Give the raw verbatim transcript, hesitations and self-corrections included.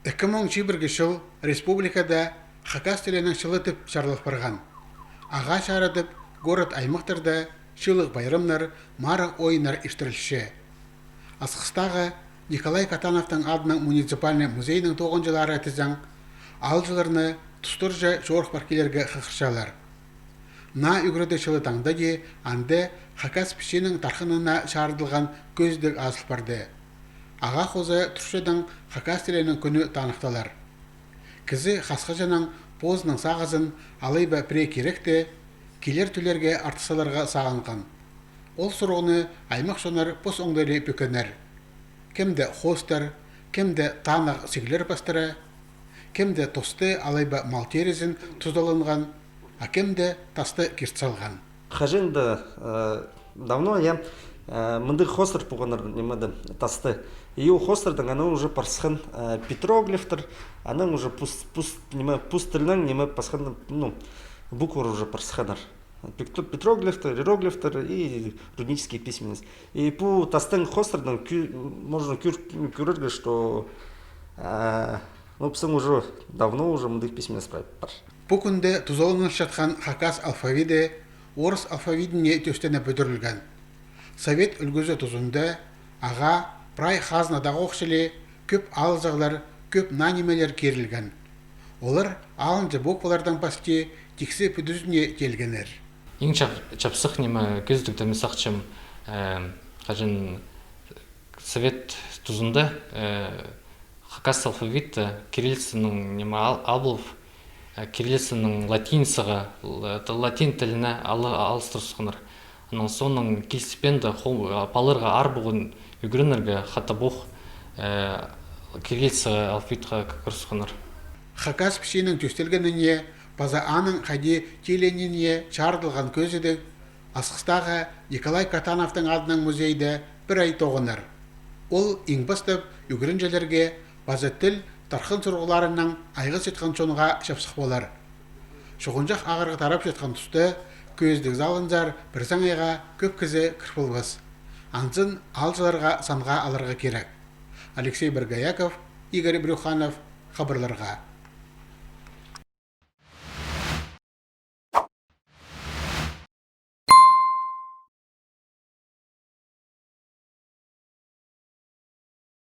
Ікі муң чибіргі чыл республикада хакас тілінің чылы тіп чарлап парған. Ағаа чарыдып, город-аймахтарда чыылығ пайрамнар, марығ ойыннар иртірілче. Асхыстағы Николай Катановтың адынаң муниципальный музейнің тоғынҷылары тізең, аалҷыларны тустарҷа чорых пар килерге хығырчалар. Наа ӱгредіг чылы таңда даа анда хакас пічиинің тархынына чарыдылған кӧзідіг азыл парды. Ағаа хоза турчатхан хакас тілінің кӱні таныхталар. Кізі хасхаҷанаң позының сағызын алай ба пірее киректі килер тӧллерге артых саларға сағынған. Ол сурығны аймах чоннар пос оңдайлы пӧкеннер. Кем дее хоостар, кем дее танығ сиглер пастыра, кем дее тосты алай ба мал терізін тузаланған, а кем дее тасты кирт салған. Хаҷан даа, э, давно, я, э, мындағ хоостар полғаннар, ниме дее, тасты. И ол хоостардаң анаң уже парысхан, э, петроглифтер, анаң уже пус, пус, ниме, пус тілнең, ниме, пасхан, ну, буквалар уже парысханнар. Петро-, петроглифтер, иероглифтер и руническая письменность. И пу тастың хоостардаң кӧ-, можно кӧр-, кӧрерге, что, э, ну, пістің уже давно уже мындағ письменность пар. Пу кӱнде тузаланылчатхан хакас алфавиді орыс алфавидіне тӧстеніп пӱдірілген. Совет ӱлгӱзі тузында ағаа прай хазнадағы ох чіли кӧп алызығлар, кӧп наа нимелер кирілген. Олар алынҷа буквалардаң пасти тиксі пӱдізіне теелгеннер. Иң чап-, чапсых ниме кӧзідігде мин сағынчам, э, хаҷан совет тузында, э, хакас алфавиті кириллицанаң ниме ал-, алып, э, кириллицанаң латиницаға, л-, латин тіліне алы-, алыстырысханнар. Анаң соонаң киліспеенде хо-, а, палаларға аар полған ӱгренерге хатап ох, э, кириллица алфавитха кірісхеннер. Хакас пічиинің тӧстелгеніне паза аның хайди тииленіне чарыдылған кӧзідіг Асхыстағы Николай Катановтың адынаң музейде пір ай тоғынар. Ол иң пастап ӱгренҷілерге паза тіл, тархын сурығларынаң айғасчатхан чонға чапсых полар. Чуғынҷах ағырығ тарапчатхан туста кӧзідіг залынзар пір саңайға кӧп кізі кір полбас. Анзын аалҷыларға санға аларға кирек. Алексей Боргояков, Игорь Брюханов, хабарларға.